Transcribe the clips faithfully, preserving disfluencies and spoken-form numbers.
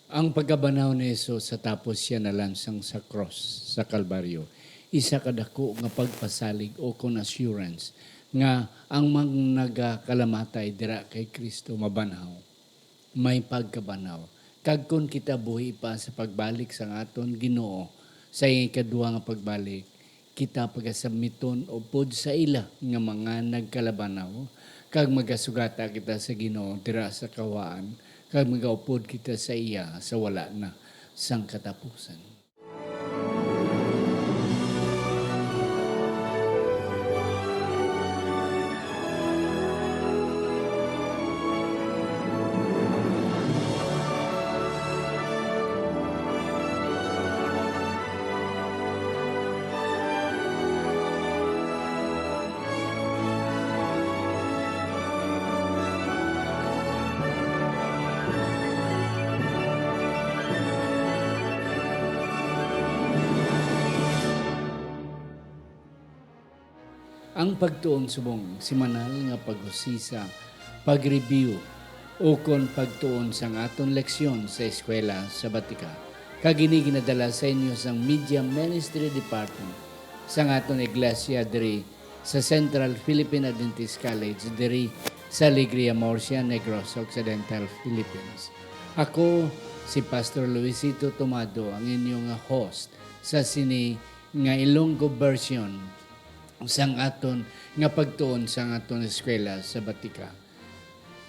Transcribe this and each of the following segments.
Ang pagkabanhaw ni Jesus sa tapos siya nalansang sa cross sa Kalbaryo, isa ka dako nga pagpasalig o kon assurance nga ang mga nagakalamatay dira kay Cristo mabanhaw, may pagkabanhaw. Kag kon kita buhi pa sa pagbalik sang aton Ginoo sa iyang ikadua nga pagbalik, kita pagasabmiton upod sa ila nga mga nagkalabanhaw, kag magasugata kita sa Ginoo dira sa kawaan, kag magaupod kita sa iya sa wala na sang katapusan. Ang pagtuon subong semanal nga paghusisa, pag-review, ukon pagtuon sang aton leksyon sa eskwela sabatika. Kag ini ginadala sa inyo sang Media Ministry Department sang aton iglesia diri sa Central Philippine Adventist College diri sa Alegria, Murcia, Negros Occidental, Philippines. Ako si Pastor Luisito Tomado, ang inyo nga host sa sini nga Ilonggo version sang aton nga pagtuon sang aton eskwela sabatika.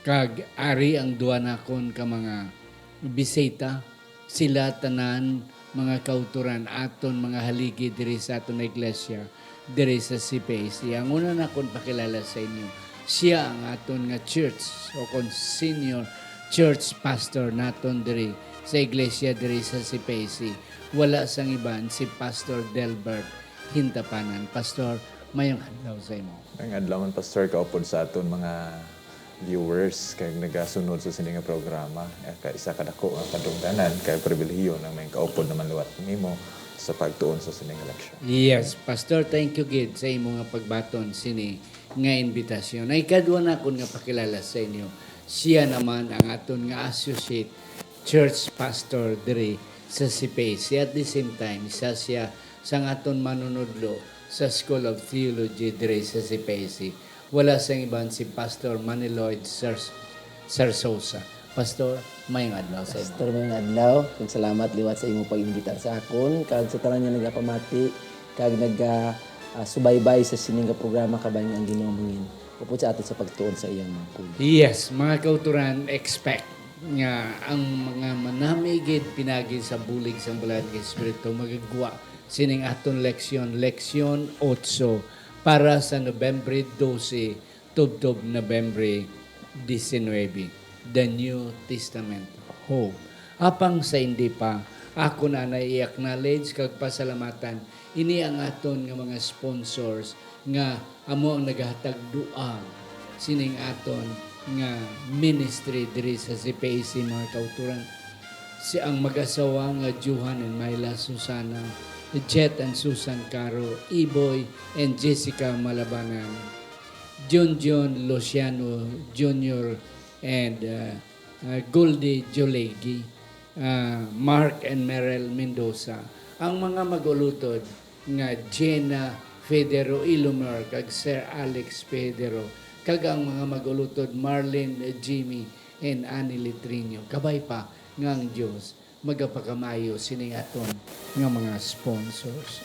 Kag ari ang duha nakon ka mga bisita, sila tanan mga kautoran aton mga haligi diri sa aton iglesia, diri sa C P A C. Ang una nakon pakilala sa inyo, siya ang aton nga church o kon senior church pastor naton diri sa iglesia diri sa C P A C. Wala sang iban, si Pastor Delbert Hintapanan. Pastor, mayong adlaw sa imo. Ang adlaw man, Pastor, kaupod sa aton mga viewers kag nagasunod sa sini nga programa. Eh, ka-, isa ka dako nga kadungganan kag pribilehiyo nang may kaupod naman liwat nimo sa pagtuon sa sini nga leksyon. Yes, Pastor, thank you gid sa imo nga pagbaton sini nga imbitasyon. Ang ikadua nakon nga pakilala sa inyo, siya naman ang aton nga associate church pastor diri sa C P A C. At the same time, isa siya sang aton manunudlo sa School of Theology diri sa C P A C. Wala sang iban si Pastor Maniloid Sar-, Sarsosa. Pastor, mayong adlaw sa imo. Pastor, mayong adlaw. Kag salamat liwat sa imo pag-imbita sa akon, kag sa tanan nga nagapamati, kag naga, ah, subaybay sa sining nga programa, kabahin nga ang Ginoo mangin upod sa aton sa pagtuon sa iyang mga pulong. Yes, mga kauturan, expect nga ang mga manami gid pinagi sa bulig sang Balaan nga Espiritu magagwa sining aton leksyon, Leksyon otso, para sa Nobyembre dose, tubtob Nobyembre diecinuebe, The New Testament Hope. Apang sa hindi pa, ako na na i-acknowledge kag pasalamatan ini ang aton nga mga sponsors nga amo ang nagahatag duag sining aton nga ministry diri sa C P A C, mga kauturan. Si ang mag-asawa nga Johan and Myla Susana, Jet and Susan Caro, Iboy and Jessica Malabanan, Junjun Luciano Junior and, uh, uh, Goldie Jolegi, uh, Mark and Merel Mendoza, ang mga mag-ulutod nga Jenna Federo Ilomar kag Sir Alex Federo, kag ang mga mag-ulutod Marlene, Jimmy, and Annie Litrino. Kabay pa nga ang Dios magapakamayo sining aton nga mga sponsors.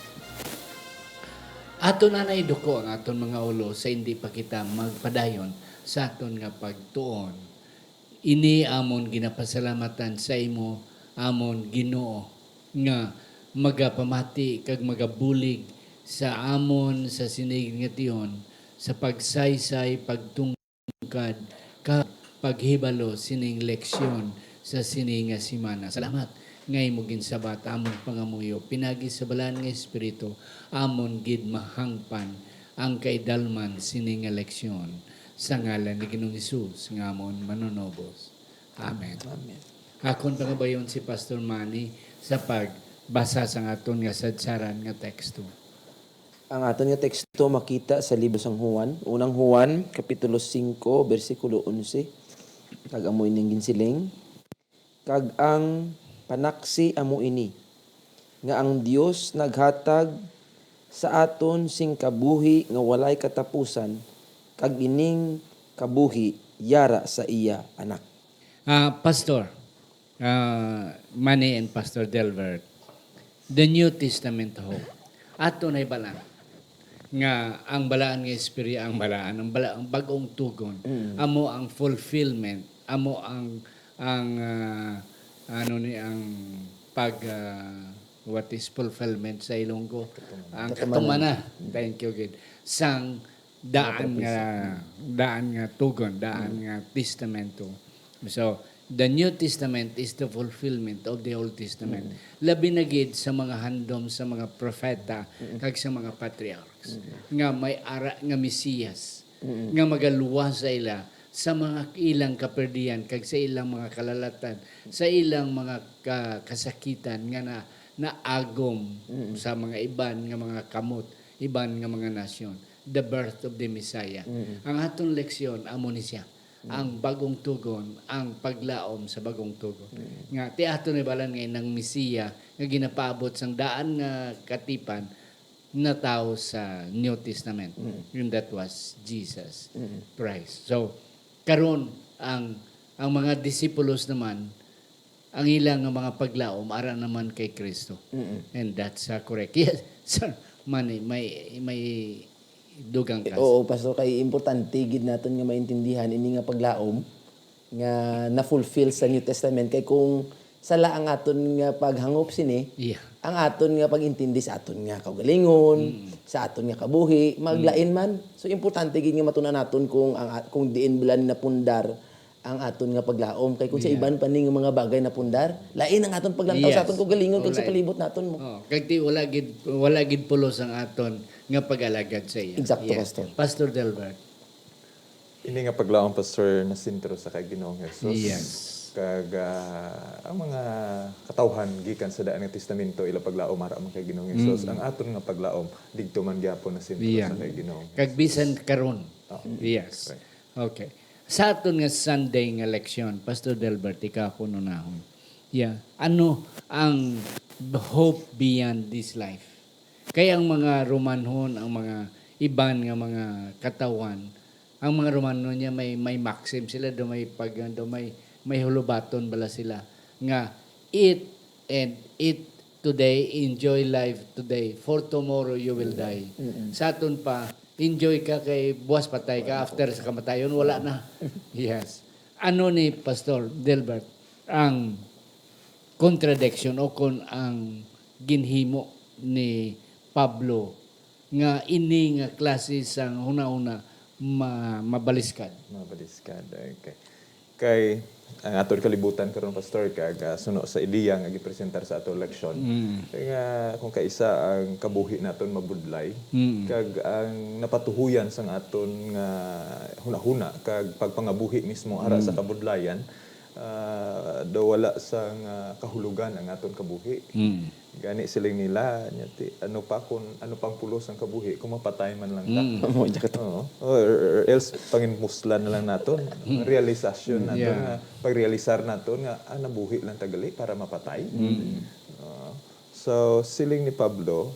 Aton anay duko ang aton mga ulo sa hindi pa kita magpadayon sa aton nga pagtuon. Ini amon ginapasalamatan sa imo, amon Ginoo, nga magapamati kag magabulig sa amon sa sining nga tion, sa pagsaysay, pagtungkad, kag paghibalo sining leksyon sa sini nga semana. Salamat nga imo ginsabat amon pangamuyo, pinagi sa Balaan nga Espiritu, amon gid mahangpan ang kaidalman sini nga leksyon. Sa ngalan ni Ginoong Hesus nga amon Manunubos. Amen. Amen. Akon pangabayon si Pastor Manny sa pagbasa sang aton nga sadsaran nga teksto. Ang aton nga teksto makita sa libro sang Juan, unang Juan, kapitulo singko, bersikulo onse. Kag amo ini ang ginsiling, "Kag ang Panaksi amo ini, nga ang Dios naghatag sa aton sing kabuhi nga walay katapusan, kag ining kabuhi yara sa iya Anak. Ah, Pastor, ah, Manny and Pastor Delbert, the New Testament hope. Ato na ibalan nga ang balaan nga espiritu, ang balaan, ang bala-, ang bag-ong tugon, Mm. amo ang fulfillment, amo ang, ang, ah, ano ni, ang pag, ah, what is fulfillment sa Ilonggo? Katumanan. Ang Katumanan. katumana. Mm. Thank you, gid. Sang daan nga, prophecy. Mm. daan nga tugon, daan Mm. nga testamento. So, the New Testament is the fulfillment of the Old Testament. Mm. Labi na gid sa mga handom sa mga propeta Mm. kag sa mga patriarchs Mm. nga may ara nga Mesiyas Mm. nga magaluwas sa ila sa mga ilang kaperdian kag sa ilang mga kalalatan, sa ilang mga ka-, kasakitan nga na, naagom Mm. sa mga iban nga mga kamot, iban nga mga nasyon. The birth of the Messiah. Mm. Ang aton leksyon, amo ni siya. Mm. Ang bagong tugon, ang paglaom sa bagong tugon. Mm. Nga, ti ato ni balan nga inang Mesiya nga ginapaabot sang daan nga katipan, natawo sa New Testament. Mm. And that was Jesus Mm. Christ. So, karon, ang, ang mga disipulos naman, ang ila nga mga paglaom ara naman kay Cristo. Mm-mm. And that's, uh, correct. Yes, sir. Mani, may, may dugang ka. Oo, Pastor, kay importante gid naton nga maintindihan ini nga paglaom nga na-fulfill sa New Testament. Kay kung sala ang aton nga paghangop sini, Yeah. ang aton nga pag-intindi sa aton nga kaugalingon, Mm. sa aton nga kabuhi, maglain Mm. man. So, importante gid nga matun-an naton kung ang a-, kung diin bala ni napundar ang aton nga paglaom. Kay kung sa Yeah. iban pa ni nga mga bagay napundar, lain ang aton paglantaw sa Yes. aton kaugalingon kag sa Alright. palibot naton mo. Oh, kag ti wala gid, wala gid pulos ang aton nga pag-alagad sa iya. Exacto, Yeah. Pastor. Pastor Delbert. Ini nga paglaom, Pastor, nasentro sa kay Ginoong Jesus. Yes. Kag, ah, ang mga katawhan gikan sa Daan nga Testamento, ila paglaom ara man kay Ginoong Jesus. Mm. Ang aton nga paglaom, digto man gyapon nasentro Yeah. sa kay Ginoong Kag Jesus. bisan karon. Oo. Yes. Right. Okay. Sa aton nga Sunday nga leksyon, Pastor Delbert, ikaw akong unahon. Yeah. Ano ang hope beyond this life? Kay ang mga Romanhon, ang mga iban nga mga katawhan, ang mga Romanhon niya may, may maxim sila, do may pag-, do may, may hulubaton bala sila nga, "Eat and eat today, enjoy life today, for tomorrow you will die." Mm-mm. Sa aton pa, enjoy ka kay buwas patay ka, after sa kamatayon, wala na. Yes. Ano ni Pastor Delbert ang contradiction o kon ang ginhimo ni Pablo nga ini nga klase sang hunahuna ma-, mabaliskad? Mabaliskad, okay. Kay ang aton kalibutan karon, Pastor, kag, ah, suno sa ideya nga gipresentar sa aton leksyon, Mm. kay nga kung kaisa ang kabuhi naton mabudlay, Mm. kag ang napatuhuyan sang aton nga hunahuna kag pagpangabuhi mismo ara Mm. sa kabudlayan, ah, daw wala sang, ah, kahulugan ang aton kabuhi. Mm. Gani siling nila, nya ti, ano pa kun, ano pang pulos ang kabuhi kung mapatay man lang ta? Mm. Amo, jacket. Oo. Or, or else, panginmuslan na lang naton. Mm. Realisasyon naton Yeah. nga, pagrealisar naton nga, ah, nabuhi lang ta gali para mapatay. Mm. Oo. So, siling ni Pablo,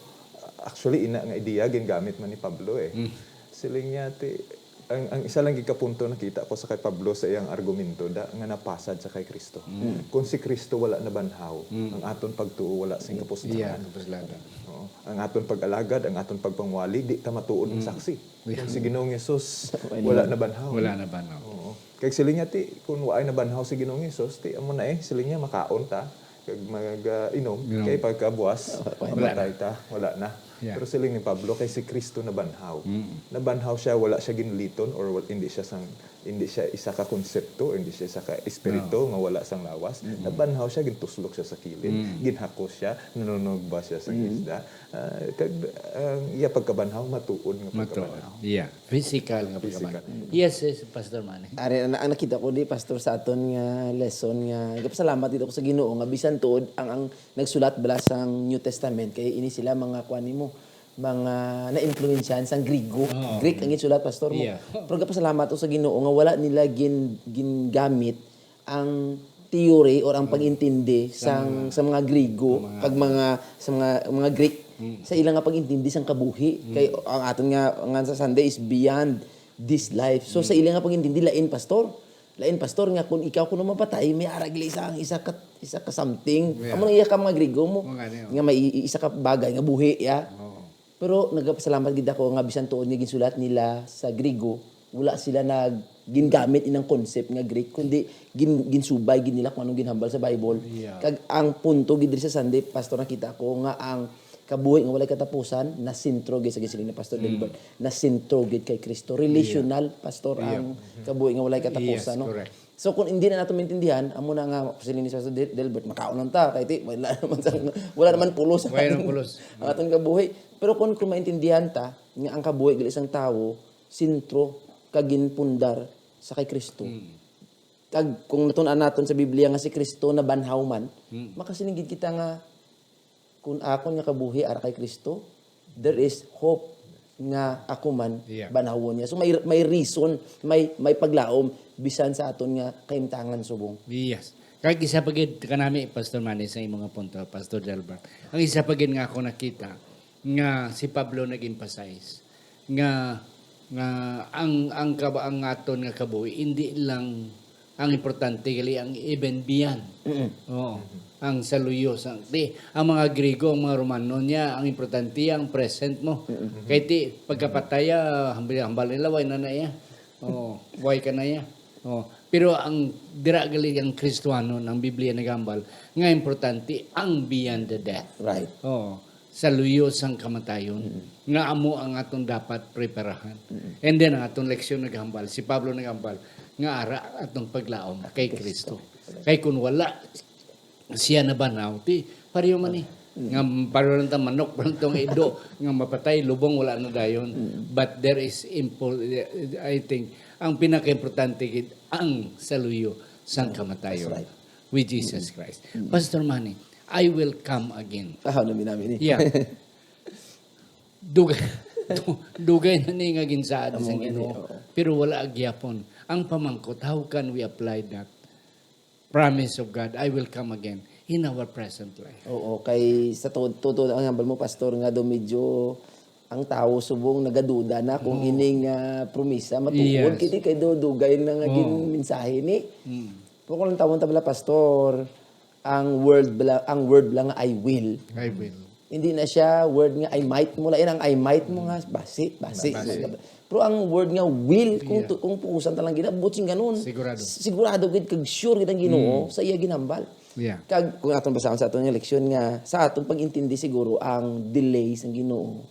actually, ina nga ideya, gingamit man ni Pablo eh. Mm. Siling niya, ti, Ang, ang isa lang gid ka punto nakita ko sa kay Pablo sa iyang argumento da, nga napasad sa kay Cristo. Mm. Kung si Cristo wala nabanhaw, Mm. ang aton pagtuo wala sing kapuslanan. Yeah, kapuslanan. Oo. Ang aton pag-alagad, ang aton pagpangwali, di ta matuod nga Mm. saksi. Yeah. Kung si Ginoong Hesus Wala. wala nabanhaw. Wala nabanhaw. Oo. Kay siling niya, ti, kung waay nabanhaw si Ginoong Hesus, ti, amo na eh, siling niya, makaon ta. Kag mag, ah, inom, Inom. kay pagkabuas, Wala na. mamatay ta, wala na. Yeah. Pero siling ni Pablo, kay si Cristo nabanhaw. Mm. Nabanhaw siya, wala siya ginliton, or wal-, hindi siya sang, hindi siya isa ka konsepto, or hindi siya isa ka espiritu No. nga wala sang lawas. Mm. Nabanhaw siya, gintuslok siya sa kilid, Mm. ginhakos siya, nanunugba siya sa Mm. isda. Ah, kag, ang iya pagkabanhaw, matuod nga Matuod. pagkabanhaw. Yeah. Physical nga Physical. pagkabanhaw. Yes, yes, Pastor Manny. Ari, ang, ang nakita ko di, Pastor, sa aton nga lesson nga, nagapasalamat dito ko sa Ginoo nga bisan tuod ang, ang nagsulat bala sang New Testament, kay ini sila mga kuan nimo, mga naimpluwensyahan sang Griego. Oo. Greek ang ginsulat, Pastor, mo. Yeah. Pero gapasalamat ko sa Ginoo nga wala nila gin-, gingamit ang theory or ang pag-intindi Sa sang, mga sa mga Griego, sa mga kag mga, sa mga, mga Greek, Mm. sa ila nga pag-intindi sang kabuhi. Mm. Kay ang aton nga, nga sa Sunday is beyond this life. So, sa Mm. ila nga pag-intindi, lain, pastor. Lain, pastor, nga kung ikaw kuno mapatay, may ara gali sa ang isa ka, isa ka something. Yeah. Amo na iya ka mga Griego mo. Mo gani, oh. Nga may i-, isa ka bagay nga buhi, ya. Oo. Pero nagapasalamat gid ako nga bisan tuod nga ginsulat nila sa Griego, wala sila nag-, gingamit inang concept nga Greek, kundi gin-, ginsubay gid nila kung anong ginhambal sa Bible. Yeah. Kag ang punto gid diri sa Sunday, Pastor, nakita ko nga ang kabuhi nga walay katapusan nasentro gid sa gisiling ni Pastor Mm. Delbert, nasentro gid kay Kristo. Relational, Pastor, Yeah. ang kabuhi nga walay katapusan, Yes, no? correct. So, kung hindi na nato maintindihan, amo na nga, siling ni Pastor Del-, Delbert, makaon lang ta, kay ti, wala naman sa, wala naman pulos ang Wala naman aton, pulos. ang aton kabuhi. Pero kung, kung maintindihan ta, nga ang kabuhi gali sang tawo, sentro, kag ginpundar sa kay Kristo. Mm. Kag kung natun-an naton sa Biblia nga si Kristo nabanhaw man, Mm. makasiling gid kita nga, "Kun akon nga kabuhi ara kay Kristo, there is hope nga ako man Yeah. banhawon niya." So, may, may reason, may, may paglaom bisan sa aton nga kahimtangan subong. Yes. Kag isa pa gid kanami, Pastor Manny, sa imo nga punto, Pastor Delbert. Ang isa pa gid nga ako nakita nga si Pablo nag-emphasize nga, nga ang, ang kab-, ang aton nga kabuhi, hindi lang ang importante gali ang even beyond. Mm-mm. Oo. Ang sa luyo, sa, di, ang mga Griego, ang mga Romano niya, ang importante ang present mo. Mm-mm. Kay ti, pagkapatay, ah, hambal, hambal nila, way na na iya. Oo, way ka na iya. Oo. Pero ang dira gali ang Kristiyanon, ang Biblia nagambal, nga importante ang beyond the death. Right. Oo. Sa luyo sang kamatayon, Mm. nga amo ang atong dapat preparahan. Mm. And then, ang atong leksyon naghambal, si Pablo naghambal, nga ara atong paglaom kay Kristo. Kay kung wala siya nabanhaw, ti, pareho man ni. Mm. Nga pareho lang ta manok, pareho lang tong ido, nga mapatay, lubong, wala na dayon. Mm. But there is impo-, I think, ang pinakaimportante gid ang sa luyo sang Mm. kamatayon That's right. with Jesus Mm. Christ. Mm. Pastor Manny, "I will come again." Ah, nami-nami ni. Yeah. Dugay, du-, dugay na ni nga ginsaad Amo sa nga ni, Ginoo. oo. Pero wala gyapon. Ang pamangkot, how can we apply that promise of God, "I will come again," in our present life? Oo, kay sa tuod, tuod ang hambal mo, Pastor, nga daw medyo ang tawo subong nagaduda na kung Oo. ining, ah, promisa matuod. Yes. Kiti kay daw dugay na nga Oo. ginmensahe ni. Mm. Pero kung tawon ta bala, Pastor, ang word bala, ang word bala nga, "I will." I will. Hindi na siya word nga, "I might" mo. Lain ang "I might" mo nga, basi, basi. Basi. Pero ang word nga "will", kung Yeah. tu-, kung puusan ta lang gid, buot sing ganun. Sigurado. Sigurado gid kag sure gid ang Ginoo Mm. sa iya ginhambal. Yeah. Kag kung aton basahon sa aton nga leksyon nga, sa aton pag-intindi siguro ang delay sang Ginoo.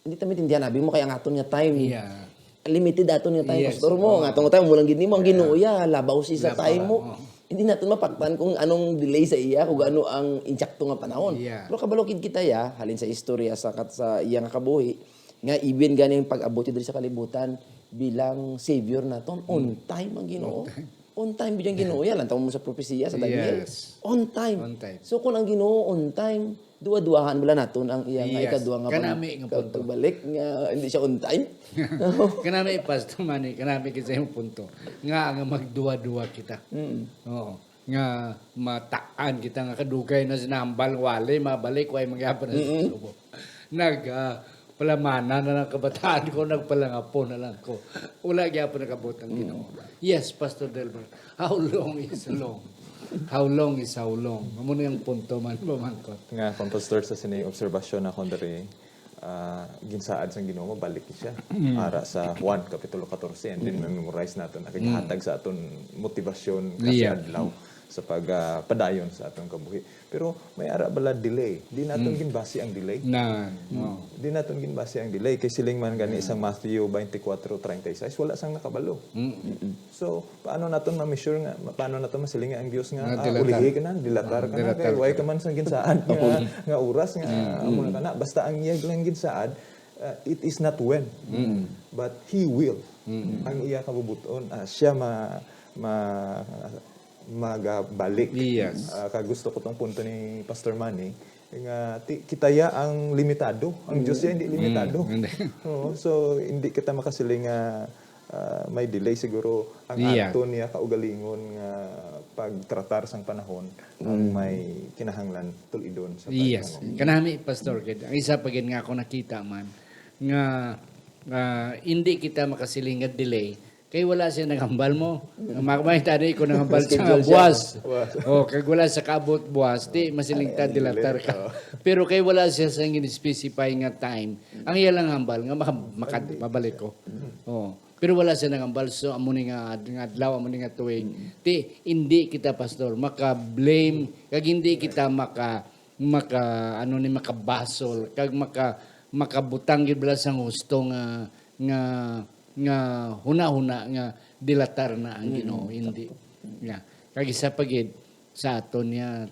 Hindi ta maintindihan, abi mo, kay ang aton nga time, Yeah. limited aton nga time, Yes, Pastor mo. oo. Ang aton nga time, mo lang gid nimo, ang Yeah. Ginoo, ya, labaw siya sa Labaw, time mo. oo. Hindi naton mapaktan kung anong delay sa iya, kung ano ang insakto nga panahon. Yeah. Pero kabalo gid kita, ya, halin sa istorya sa kat-, sa iya nga kabuhi, nga even gani ang pag-abot diri sa kalibutan bilang Savior naton, on Mm. time ang Ginoo. On time. On time biyang Ginoo, ya, lang tamo sa propesiya sa Daniel. Yes. On time. On time. So, kung ang Ginoo on time, duwa-duwahan bala naton ang iya nga Yes. ikadua nga Kanami pag-, nga pag-, punto. pagbalik nga hindi siya on time? Kanami, Pastor Manny, kanami kita yung punto. Nga, nga magduwa-duwa kita. Mm. Oo. Nga mataan kita nga kadugay na sinambal, wali, mabalik, way mangyapon na Mm-mm. subo. Nag, ah, palamana na lang kabataan ko, nagpalangapo na lang ko. Wala gyapon nakabot ang Mm. Ginoo. Yes, Pastor Delbert. How long is long? How long is how long? Amo na yung punto man, pamangkot. Nga, kung pastor, sa sining obserbasyon na akong diri, ah, ginsaad sang Ginoo, mabalik siya. Mm. Ara sa Juan, Kapitulo katorse, and then Mm. memorize nato na Mm. kagahatag sa aton motivasyon kasi Yeah. adlaw sa pag, ah, padayon sa aton kabuhi. Pero may ara bala delay. Di naton Mm. ginbase ang delay. Na, Mm. no. Di naton ginbase ang delay. Kay siling man gani Mm. sa Matthew twenty-four thirty-six, wala sang nakabalo. Mm. So, paano naton ma-measure nga, paano naton masiling nga ang Dios nga, Nga ah, dilatar. ulihi ka na, dilatar Ah, ka na, dilatar kay way ka. ka man sang ginsaad nga, Oo. nga oras nga, Mm. amo na ka na. Basta ang iya lang ginsaad, ah, it is not when, Mm. but He will. Mm. Ang iya kabubut-on, ah, siya ma-, ma-, magabalik. Yes. Ah, kag gusto ko tong punto ni Pastor Manny, nga ti-, kita ya ang limitado. Ang Mm. Dios ya hindi limitado. Mm, hindi. Oo, so, hindi kita makasiling nga, ah, may delay. Siguro, ang Yeah. aton niya kaugalingon nga pagtratar sang panahon ang may kinahanglan tul-idon sa Yes. Pagpangon. Kanami, Pastor, kay ang isa pa gid nga ako nakita man nga, ah, hindi kita makasiling nga delay kay wala siya naghambal mo. Makamay tani ko naghambal sa Schedule siya. Buwas. Buwas. Oh, kag wala sa kabot buwas, di masiling ta Ay, dilatar delay. Ka. Oh. Pero kay wala siya sa gin-specify nga time, ang iya lang hambal nga maka-, makad-, mabalik ko. Oh. Pero wala siya nangambal, so amo ni nga ad-, nga adlaw, amo ni nga tuig. Mm. Ti, hindi kita, Pastor, maka-blame, kag hindi kita maka, maka, ano ni, makabasol, kag maka, makabutang gid bala sang husto nga, nga, nga hunahuna nga dilatar na ang Mm. Ginoo, hindi. Yeah. Kag isa pa gid sa aton niya,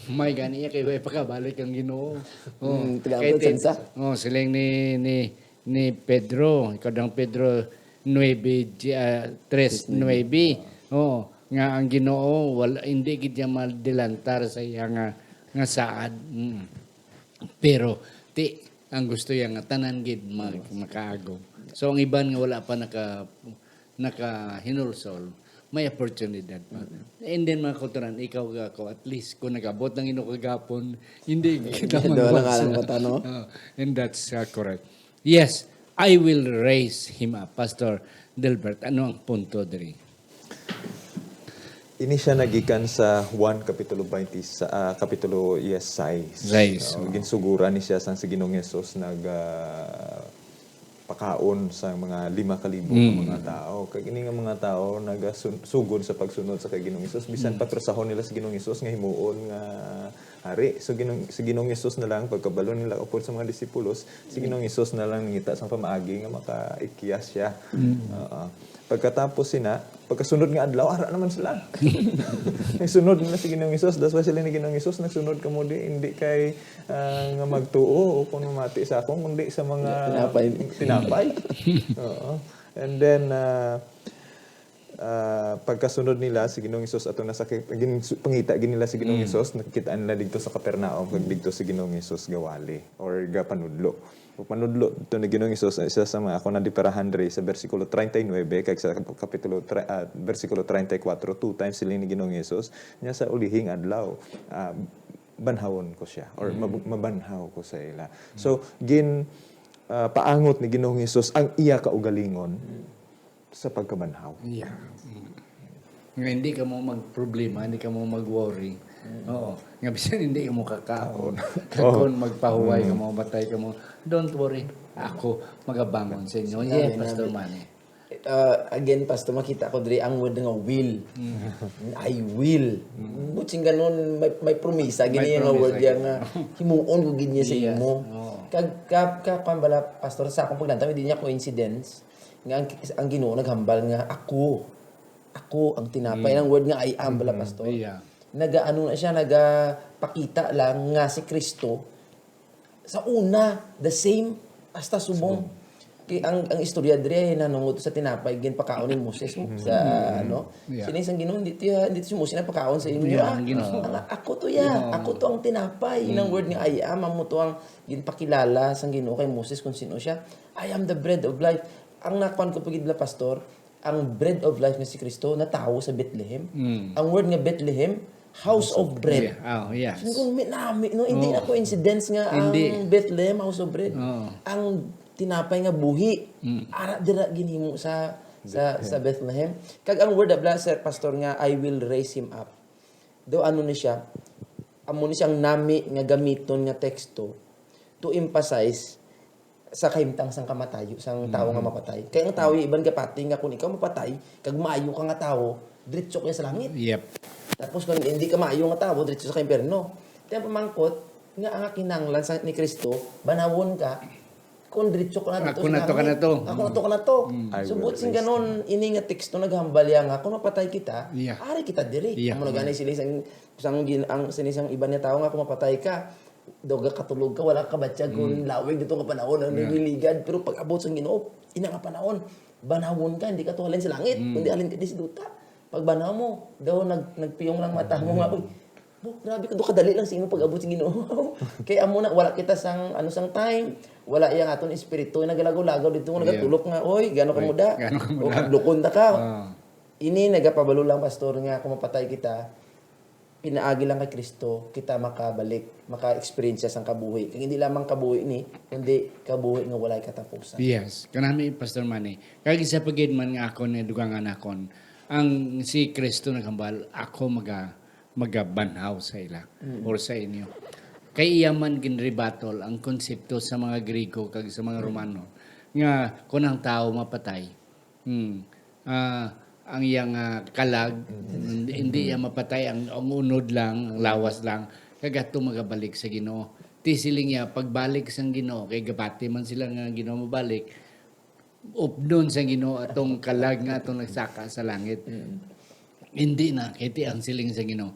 may gani iya kay way pakabalik ang Ginoo. Oh, Mm, taga kay abroad, ti-, sansa? Oh, siling ni, ni, ni Pedro, ikaw dang Pedro nuebe, ah, tres nuebe. Oh, nga ang Ginoo wala, hindi gid niya madilantar sa iya nga, nga saad. Mm. Pero ti, ang gusto niya nga tanan gid mag-, makaagom. So ang iban nga wala pa naka nakahinulsol, may oportunidad pa. Mm. And then, mga kautoran, ikaw kag ako, at least, kung nag-abot ang Ginoo kagapon, hindi kita Hindi, wala nga magwasa. Lang mata, no? Oh, and that's, uh, correct. Yes, I will raise him up. Pastor Delbert, ano ang punto diri? Ini siya nagikan sa Juan Kapitulo twenty, sa, ah, Kapitulo, yes, sais. Sais, So, oo. Ginsuguran ni siya sang si Ginoong Hesus nag, ah, pakaon sa mga lima ka libo ka Mm. mga tao. Kag ini nga mga tao nagasugod sa pagsunod sa kay Ginoong Hesus, bisan Mm. patrusahon nila si Ginoong Hesus nga himuon nga hari. So, Ginoong, si Ginoong Hesus na lang, pagkabalo nila upod sa mga disipulos, si Ginoong Hesus na lang nangita sang pamaagi nga makaikyas siya. Mm. Oo. Pagkatapos sina, pagkasunod nga adlaw, ara naman sila. Nagsunod na si Ginoong Hesus. That's why sila ni Ginoong Hesus, nagsunod kamo di, hindi kay ah, nga magtuo o kung mamati sa akon, kundi sa mga Tinapay. Tinapay. Oo. And then, ah, ah, pagkasunod nila si Ginoong Hesus ato na sa ki-, gin-, su-, pangita gid nila si Ginoong Mm. Hesus, nakita nila didto sa Capernaum, kag didto si Ginoong Hesus gawali or gapanudlo. Ug panudlo didto ni Ginoong Hesus, isa sa mga ako nadiparahan diri sa bersikulo treinta y nueve kag sa kap-, kapitulo tre-, ah, bersikulo treinta y cuatro, two times siling ni Ginoong Hesus, nya sa ulihing adlaw, ah, banhawon ko siya, or Mm. mab-, mabanhaw ko sa ila. So, gin, ah, paangot ni Ginoong Hesus ang iya kaugalingon sa pagkabanhaw. Yeah. Mm. Nga hindi ka mo magproblema, hindi ka mo mag-worry. Mm. Oo. Nga bisan hindi ka mo kakaon. Oo. Kag Oo. kung magpahuway ka Mm. mo, matay ka mo, don't worry. Ako magabangon sa inyo. Sinabi Yeah, na Pastor bi- Manny. Uh, again, Pastor, makita ko diri ang word nga will. Mm. I will. Mm. Butsing ganun, may, may promisa, May gini nga promisa word yan gid. Nga himuon ko gid niya sa Yes. imo. Oo. Kag, ka, ka, kwan bala, Pastor, sa akong paglantaw, hindi niya coincidence nga ang, ang Ginoo naghambal nga, "Ako, ako ang tinapay." Mm. Ang word nga, "I am," bala, Mm. Pastor. Yeah. Nagaano na siya, nagapakita lang nga si Kristo sa una, the same, hasta subong. Subong. Kay ang, ang istorya diri ay nanungod sa tinapay ginpakaon ni Moses mo, sa, Mm. ano, Yeah. Sining sang Ginoo, "Hindi to ya, hindi to si Moses nagpakaon sa inyo, Yeah, ah. ang Ginoo. Ang, ako to ya, Oo. ako to ang tinapay." Ang Mm. word nga, "I am," amo to ang ginpakilala sang Ginoo kay Moses kung sino siya. "I am the bread of life." Ang nakuan ko pa gid la, Pastor, ang bread of life nga si Kristo natawo sa Bethlehem. Mm. Ang word nga Bethlehem, house House of of bread. Yeah. Oh, yes. Sabi ko, "May nami, no? Hindi Oh. na coincidence nga Hindi. ang Bethlehem, house of bread." Oh. Ang tinapay nga buhi, Mm. ara dira ginhimo sa, sa, Bethlehem. Sa Bethlehem. Kag ang word abla, Sir Pastor, nga, "I will raise him up." Do ano ni siya? Amo ni siyang nami nga gamiton nga teksto to emphasize sa kahimtang sang kamatayo, sang tawo nga Mm. mapatay. Kay ang tawo, yung iban gapati nga kung ikaw mapatay, kag maayo ka nga tawo, diretso ka sa langit. Yep. Tapos kung hindi ka maayo nga tawo, diretso sa impyerno. Kaya pamangkot, nga ang kinahanglan sa, ni Kristo, banawon ka, kung diretso ka na dito Ako sa na to, ka na langit. to. Ako na to, ka na to. Mm. I So, will buot sing raise ganon, ini nga teksto naghambal ya nga, kung mapatay kita, Yeah. ari kita diri. Yeah. Amo na gani sila sang, sang gin-, ang, sini sang iban nga tawo nga, kung mapatay ka, daw gakatulog ka, wala ka kabatyag kung Mm. lawig dito nga panahon, ang Yeah. nagliligad. Pero pag abot sa Ginoo, ina nga panahon, banawon ka, hindi ka to halin sa langit, Mm. kundi halin ka di sa duta. Pag banaw mo, daw nag-, nagpiyong lang mata mo nga, Mm. "Uy, bo, grabe ka, do kadali lang sa imo pag-abot sa Ginoo." Kay amo na, wala kita sang, ano, sang time, wala yang aton espiritu, nagalagaw-lagaw dito, nga Yeah. nagatulok nga, "Oy, gano ka Oy, muda? gano ka O, muda? Kadlukon ta ka." Ah. Ini nagapabalo lang, Pastor, nga kung mapatay kita, pinaagi lang kay Kristo kita makabalik, maka-experience sang kabuhi. Kag hindi lamang kabuhi ni, kundi kabuhi nga walay katapusan. Yes, kanami, Pastor Manny. Kag isa pa gid man nga akon, eh, dugangan akon, ang si Kristo naghambal, "Ako maga-, magabanhaw sa ila Mm. or sa inyo." Kay iya man ginribatol ang konsepto sa mga Griego kag sa mga Romano nga kon ang tawo mapatay, Hmm. Ah, ang iyang, ah, kalag, Mm. hindi, hindi iya mapatay, ang, ang unod lang, ang lawas lang, kag ato magabalik sa Ginoo. Ti siling niya, pagbalik sang Ginoo, kay gabati man sila nga ang Ginoo mabalik, updon sang Ginoo atong kalag nga atong nagsaka sa langit. Mm. Hindi na, kay ti ang siling sa Ginoo,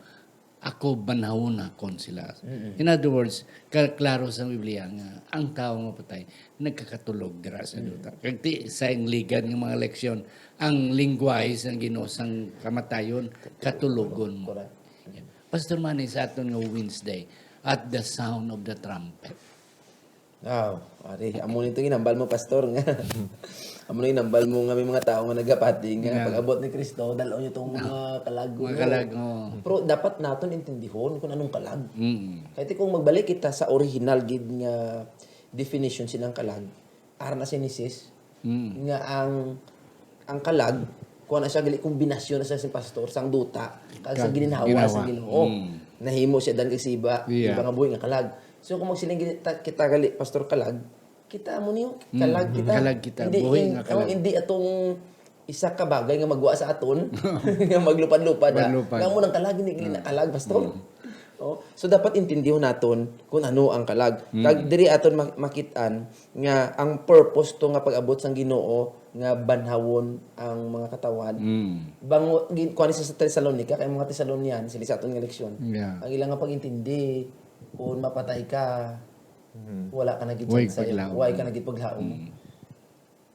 "Ako banhawon nakon sila." Mm-mm. In other words, ka-, klaro sa Biblia nga ang tawo mapatay nagkakatulog dira sa Mm. duta. Kag ti sa iyang ligad nga mga leksyon, ang lingwahe sang Ginoo sang kamatayon, katulogon mo. Correct. Pastor Manny, sa aton nga Wednesday, at the sound of the trumpet. Aw, ari, amo ni itong ginambal mo, Pastor, nga. Amo ni ginambal mo nga may mga tao nga nagapati nga Yeah. pag-abot ni Kristo, dal-on niyo itong Ah, mga kalag, mga no? kalag, oo. Pero dapat naton intindihon kung anong kalag. Mm. Kaya ti kung magbalik kita sa original gid nga definition silang kalag, ara na Genesis, Mm. nga ang, ang kalag, kuha na siya, gali kombinasyon na siya si Pastor, sang duta, kag sa Kag gininhawa ginhawa. sang Ginoo. Mm. Nahimo siya dan kag siba, Yeah. iba nga buhi nga kalag. So, kung magsiling gini-, ta-, kita gali, Pastor, kalag, kita mo niyo, Mm. kalag kita. Kalag kita, Hindi buhi in-, nga oh, kalag. hindi atong isa ka bagay nga magwa sa aton, nga maglupad-lupad, ah. Maglupad. Nga mo nang kalag, hindi gini Mm. na kalag, Pastor. Mm. Oh, so, dapat intindihon naton kung ano ang kalag. Mm. Kag diri aton ma-, makit-an nga ang purpose to nga pag-abot sang Ginoo nga banhawon ang mga katawan. Mm. Bang, gin-, kuwan sa Tesalonica, kay mga Tesalonian, sila sa aton nga leksyon. Yeah. Ang ilang nga pag-intindi, kung mapatay ka, Mhm. wala ka na gid Way sa, paglaom. way ka na gid paglaom. Mm.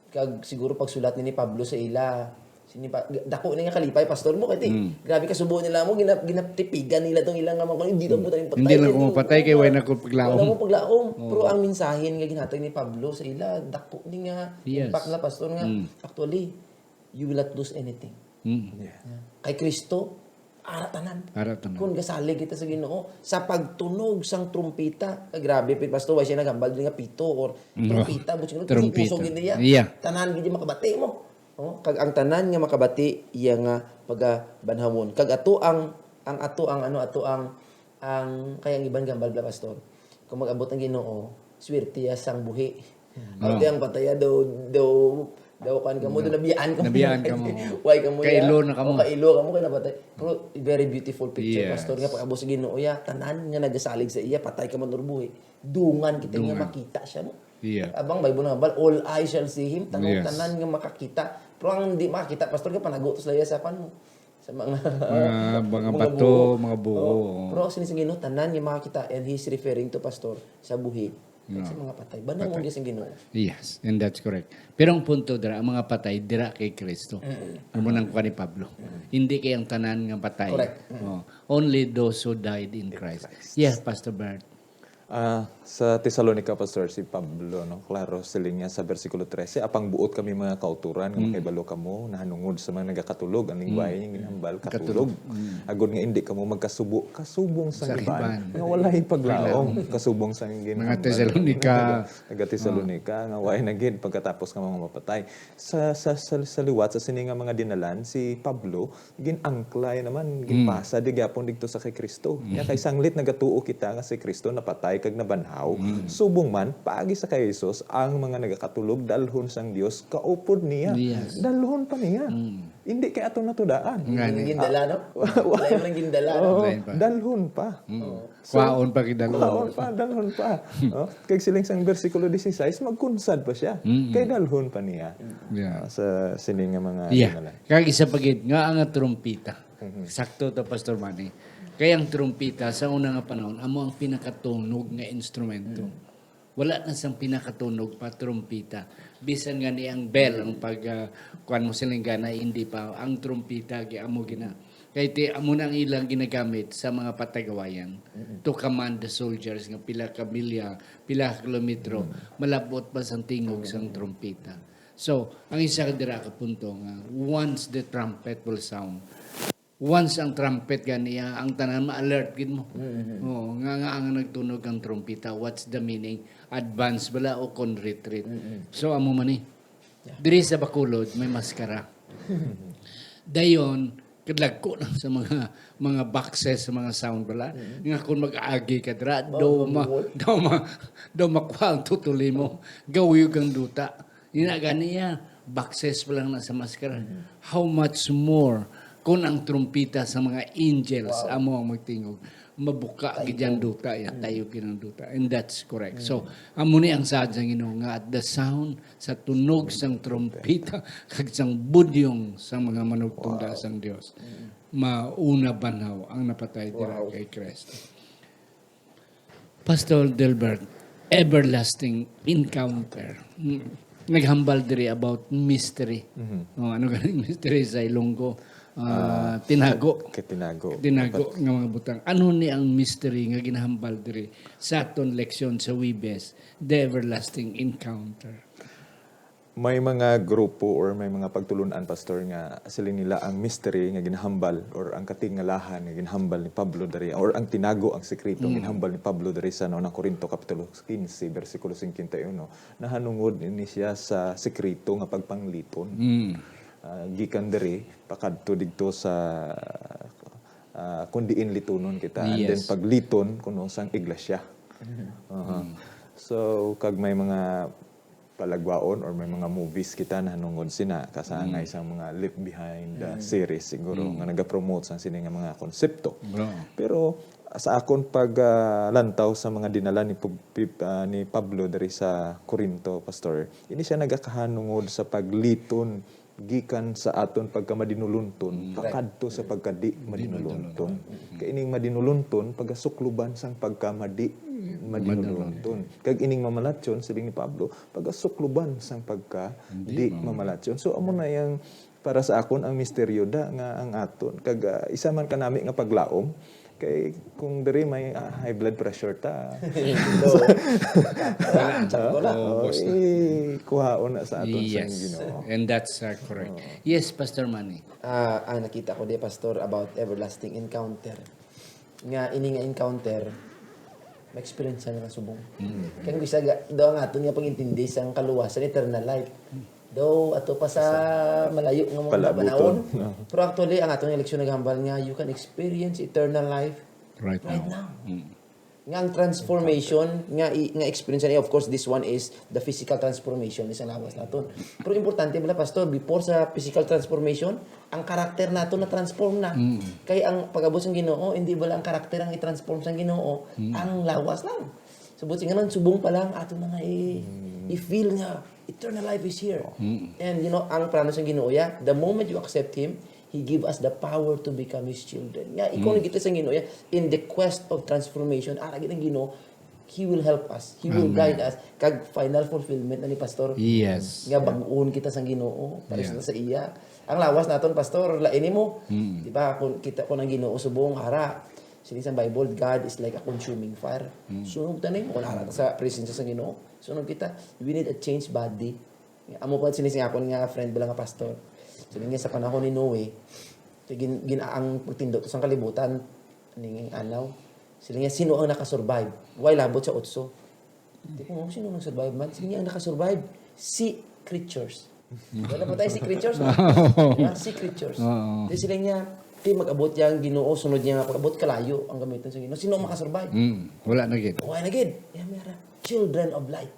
Kag siguro pagsulat ni, ni Pablo sa ila, sini pa, dako ni nga kalipay, Pastor, mo, kay ti, Mm. grabe ka subo nila mo, ginap-, ginaptipigan nila tong ilang nga mga, "Hindi lang ko tayo Hindi patay, lang ko hindi mapatay, kay ko way na ko paglaom." Wala mo paglaom. Oo. Pero ang mensahe nga ginhatag ni Pablo sa ila, dako ni nga Yes. impact na, Pastor, nga, Mm. actually, you will not lose anything. Mm. Yeah. Yeah. Kay Kristo, ara tanan. Ara tanan. Kung gasalig kita sa Ginoo, sa pagtunog sang trumpeta, ah, grabe, pi-, Pastor, why siya naghambal diri nga pito or Mm. trumpeta, but siguro Trumpeta. puso-puso gid niya. Yeah. Tanan gid makabati mo. Oh, kag ang tanan nga makabati, iya nga pagabanhawon. Kag ato ang, ang ato ang, ano, ato ang, ang, kay ang iban gambal bala, Pastor. Kung mag-abot ang Ginoo, swerte ya sang buhi. Mm. Ang Ah. tiyang pataya daw, daw, daw, kuwan ka mo, Daw. daw nabiyaan ka mo. Nabiyaan ka mo. Why ka mo Kailo ya? na ka O, mo. kailo ka mo, kay napatay. Pero very beautiful picture, Yes. Pastor, nga pag-abot sa Ginoo ya, tanan nga nagasalig sa iya, patay ka man or buhi, dungan kita nga Dungan. makita siya, no? Yeah. Abang Bible nga, "All eyes shall see him," tanong Yes. tanan nga makakita. Pero ang di makakita, Pastor, nga panago to sila ya sa kwan mo. Sa mga Mga, mga mga bato, buho. mga buho, Oo. oo. Pero sini sa Ginoo, tanan nga makakita, and he's referring to, Pastor, sa buhi, kag Yeah. sa mga patay. Banhawon Patay. gyud sa Ginoo. Yes, and that's correct. Pero ang punto dira, ang mga patay, dira kay Kristo. Mm. Amo nang kuwan ni Pablo. Mm. Hindi kay ang tanan nga patay. Correct. Mm. Oh, only those who died in In Christ. Christ. Yes, Pastor Bert. Ah, sa Tesalonica, Pastor, si Pablo, no, klaro, siling niya sa bersikulo trese, "Apang buot kami, mga kauturan, nga Mm. makahibalo kamo nahanungod sa mga nagakatulog." Ang lingwahe Mm. niya ginhambal, Katulog. katulog. Mm. "Agod nga indi kamo magkasubo, kasubong sa Sa iban, iban. nga walay paglaom, Paglaom. kasubong sa Mga ginhambal." Tesalonica. Taga, taga Tesalonica, Ah. nga walay na gid pagkatapos nga mga mapatay. Sa, sa, sa, sa liwat, sa sini nga mga dinalan, si Pablo, gin-angklay naman, Mm. ginpasa di gyapon didto sa kay Kristo. Mm. Nya kay sanglit nagatuo kita nga si Kristo napatay kag nabanhaw, Mm. subong man, paagi sa kay Jesus, ang mga nagakatulog dalhon sang Dios kaupod niya. Yes. Dalhon pa niya. Mm. Hindi kay ato na to daan. Nga Hindi ni. gindala, no? Wa-, wa-, Lain lang gindala, no? Oo, Lain pa. dalhon pa. Mm. Oo. So, Kwaon pa, kidalhon. kwaon pa, dalhon pa. Oh, kag siling sang bersikulo dieciséis, magkunsad pa siya. Mm. Kay dalhon pa niya. Yeah. Ah, sa sini nga mga Yeah. dinalan. Kag isa pa gid nga ang trumpeta. Mhm. Sakto to, Pastor Manny. Kay ang trumpeta sa una nga panahon amo ang pinakatunog nga instrumento. Mm. Wala na sang pinakatunog pa trumpeta. Bisan nga ni ang bell, ang pag, ah, kuwan mo siling gana, hindi pa. Ang trumpeta, gi-, amo gina. Kay ti, amo na ang ilang ginagamit sa mga patagawayan. Mm-mm. To command the soldiers nga pila ka milya, pila ka kilometro, Mm. malabot ba sang tingog sang Mm. trumpeta. So, ang isa ka dira ka punto nga, once the trumpet will sound, once ang trumpet ganiya, ang tanan ma-alert gid mo. Oo, nga, nga ang nagtunog ang trumpeta, what's the meaning? Advance bala o kon retreat? So, amo man ni. Diri sa Bacolod, may maskara. Dayon, kadlagko na sa mga, mga boxes, sa mga sound bala, nga kung mag-agi ka dira, daw ma-, daw ma-, daw makuha ang tutuli mo, gawiyog ang duta. Ina ganiya, boxes pa lang na sa maskara. How much more kung ang trumpeta sa mga angels amo ang magtingog, mabuka gid ang duta, ya, tayo gid ang duta. And that's correct. So, amo ni ang saad sang Ginoo nga at the sound sa tunog sang trumpeta kag sang budyong sang mga manugtunda sang Dios, mauna banhaw ang napatay dira kay Cristo. Pastor Delbert, everlasting encounter. Mm. Naghambal diri about mystery. Oh, ano ganing mystery sa Ilonggo? Ah, tinago. Katinago. Tinago nga mga butang. Ano ni ang mystery nga ginahambal diri sa aton leksyon sa Huwebes, the everlasting encounter? May mga grupo or may mga pagtulon-an, Pastor, nga siling nila ang mystery nga ginahambal or ang katingalahan nga ginahambal ni Pablo diri or ang tinago, ang sekreto nga ginahambal ni Pablo diri sa Una Corinto Kapitulo quince, bersikulo cincuenta y uno, nahanungod ini siya sa sekreto nga pagpangliton. Ah, gikan diri, pakadto didto sa, ah, kung diin litonon kita, and then pagliton kuno sang iglesia. Aha. So, kag may mga palagwaon or may mga movies kita nahanungod sina, kasangay sang mga Left Behind, uh, series siguro nga nagapromote sang sini nga mga konsepto. Pero sa akon pag, ah, lantaw sa mga dinala ni Pub-, Pib-, ah, ni Pablo diri sa Corinto, Pastor, ini siya nagakahanungod sa pagliton gikan sa aton pagkamadinulonton pakadto sa pagkadi madinulonton. Kay ining madinulonton pagasukloban sang pagkamadi madinulonton. Kag ining mamalatyon, siling ni Pablo, pagasukloban sang pagka di mamalatyon. So, amo na yang para sa akon ang misteryo da nga ang aton. Kag, ah, isa man kanami nga paglaom, kay kung diri may, ah, high blood pressure ta. Wala, sakto lang. Oo, boss na. Kuhaon na sa aton sang Ginoo. And that's, uh, correct. Yes, Pastor Manny. Ah, ang nakita ko di, Pastor, about everlasting encounter. Nga ini nga encounter, ma-experience na nga subong. Kaya bisag daw ang aton nga pag-intindi sang kaluwasan, eternal life. Daw ato pa sa malayo nga mga panahon. Pero actually, ang aton nga leksyon naghambal nga you can experience eternal life right now. Nga ang transformation nga i-, nga experience niya, of course, this one is the physical transformation sa lawas naton. Pero importante bala, Pastor, before sa physical transformation, ang karakter nato na-transform na. Kay ang pag-abot sang Ginoo, hindi bala ang karakter ang i-transform sang Ginoo, ang lawas lang. So, buot silingon, subong pa lang, ato na nga i-, i-feel nga eternal life is here. And, you know, ang promise sang Ginoo, ya, the moment you accept Him, He give us the power to become His children. Nga, ikaw na kita sang Ginoo, ya, in the quest of transformation, ara gid ang Ginoo, He will help us. He will guide us. Kag final fulfillment na ni Pastor. Yes. Nga bag-on kita sang Ginoo, pares na sa iya. Ang lawas naton, Pastor, lain nimo. Di ba, kung kita ko ng Ginoo subong, ara, siling sang Bible, God is like a consuming fire. Sunog ta nimo, kung ara ta sa presensya sang Ginoo. Sunog kita. We need a changed body. Amo pa sini sing akon nga friend bala nga pastor. Siling niya sa panahon ni Noe, kay gin, gin, ang pagtindog sang kalibutan, ning anaw. Siling niya, "Sino ang nakasurvive?" Way labot sa otso. Di ko, "Sino ang nakasurvive man?" Siling niya, "Ang nakasurvive, sea creatures." Wala pa tayo sea creatures, no? Di ba? Sea creatures. Oo. Di siling niya, di mag-abot yang Ginoo, sunod niya nga pag-abot, kalayo ang gamiton sa Ginoo. Sino ang makasurvive? Mm, wala na gid. Wala na gid. Yan, may ara. Children of light.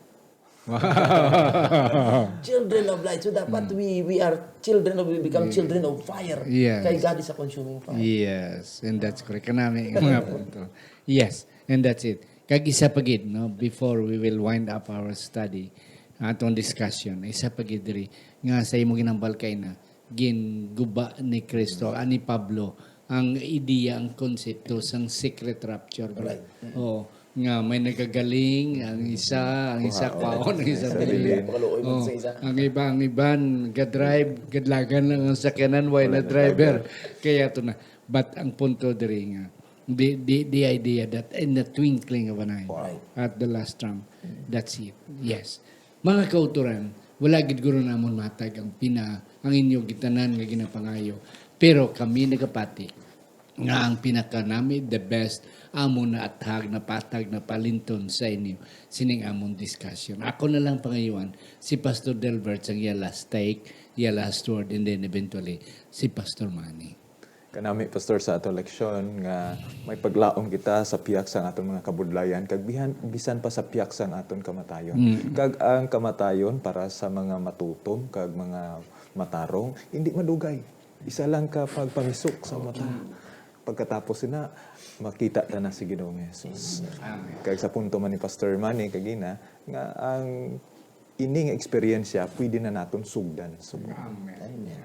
Wow. Children of light. So dapat we, we are children of, we become children of fire. Yes. Kay God is a consuming fire. Yes, and that's correct. Kanami ang mga punto. Yes, and that's it. Kag isa pa gid, no, before we will wind up our study, atong discussion, isa pa gid diri nga sa imo ginambal kay na, ginguba ni Kristo, ah, ni Pablo, ang ideya, ang konsepto sang secret rapture, bro. Right. Oo, nga may nagagaling, ang isa, ang isa Kuhaon. kwaon, ang isa Isa bilin. bilin. Pakaluoy mo Oo, sa isa. Ang iba, ang iban, gadrive, gadlagan lang ang sakyanan, wala na driver. Kaya to na. But ang punto diri nga, the, the, the idea that in the twinkling of an eye, Wow. at the last trump, that's it. Yes. Mga kauturan, Wala gid guro namon matag ang pina-, ang inyo gitanan nga ginapangayo. Pero kami nagapati nga ang pinakanami, the best, amo na athag, napatag, napalinton sa inyo sining among discussion. Ako na lang pangayuan si Pastor Delbert sang iya last take, iya last word, and then eventually si Pastor Manny. Kanami, Pastor, sa aton leksyon nga may paglaom kita sa pihak sang aton mga kabudlayan, kag bihan, bisan pa sa pihak sang aton kamatayon. Mm. Kag ang kamatayon para sa mga matutom kag mga matarong, hindi madugay. Isa lang ka pagpamisok sa mata. Pagkatapos sina, makita ta na si Ginoong Jesus. Amen. Kag sa punto man ni Pastor Manny kagina, nga ang ini nga eksperyensya pwede na naton sugdan subong. Amen. Amen.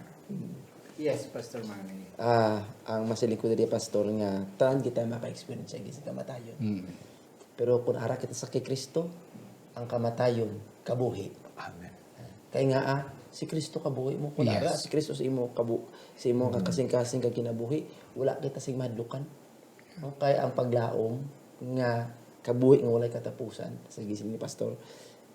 Yes, Pastor Manny. Ah, ang masiling ko diri, Pastor, nga tanan kita maka-experience sa kamatayon. Mm. Pero kung ara kita sa kay Kristo, ang kamatayon kabuhi. Amen. Kay nga, ah, si Kristo kabuhi mo. Kung Yes. ara si Kristo sa imo kabu-, sa imo Mm. kasing-kasing ka kinabuhi, wala kita sing mahadlukan. No? Kay ang paglaom nga kabuhi nga walay katapusan, sa gising ni Pastor,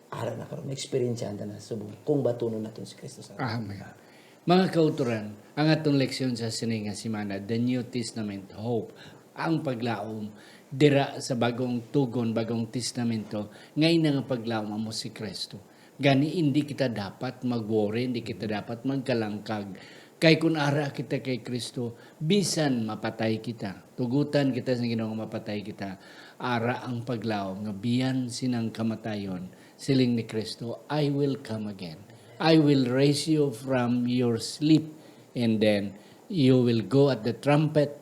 ara na karon, ma-experience ta na subong kung batunon naton si Kristo sa aton. Amen. Mga kautoran, ang atong leksyon sa sini nga semana, The New Testament Hope, ang paglaom dira sa bagong tugon, bagong testamento, nga ina nga paglaom amo si Kristo. Gani, hindi kita dapat mag-worry, hindi kita dapat magkalangkag. Kay kun ara kita kay Kristo, bisan mapatay kita, tugutan kita sa Ginoo nga mapatay kita, ara ang paglaom nga bisan sinang kamatayon, siling ni Kristo, "I will come again. I will raise you from your sleep, and then you will go at the trumpet,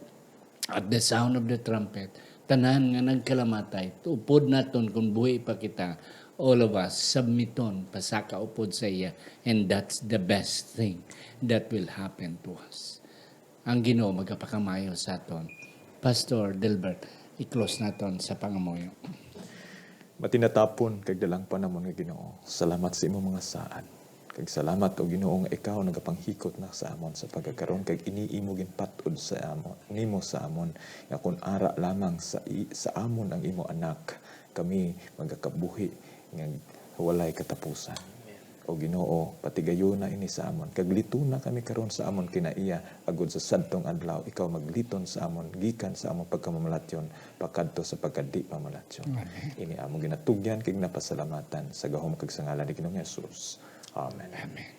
at the sound of the trumpet." Tanan nga nagkalamatay, upod naton kung buhi pa kita, all of us, submiton, pasaka upod sa iya, and that's the best thing that will happen to us. Ang Ginoo magapakamayo sa aton. Pastor Delbert, i-close naton sa pangamuyo. Matinatapon kag dalangpan namon nga Ginoo, salamat sa imong mga saad. Kag salamat, O Ginoo, nga ikaw nagapanghikot na sa amon sa pagkakaron, kag ini imo ginpat-od sa amon, nimo sa amon, nga kun ara lamang sa i-, sa amon ang imo Anak, kami magakabuhi nga walay katapusan. O Ginoo, patigayuna ini sa amon, kag lituna kami karon sa amon kinaiya, agod sa sadtong adlaw ikaw magliton sa amon gikan sa amon pagkamamalatyon pakadto sa pagkadi pamalatyon. Amen. Ini among ginatugyan kag napasalamatan sa gahom kag sa ngalan ni Ginoong Jesus. Amen. Amen.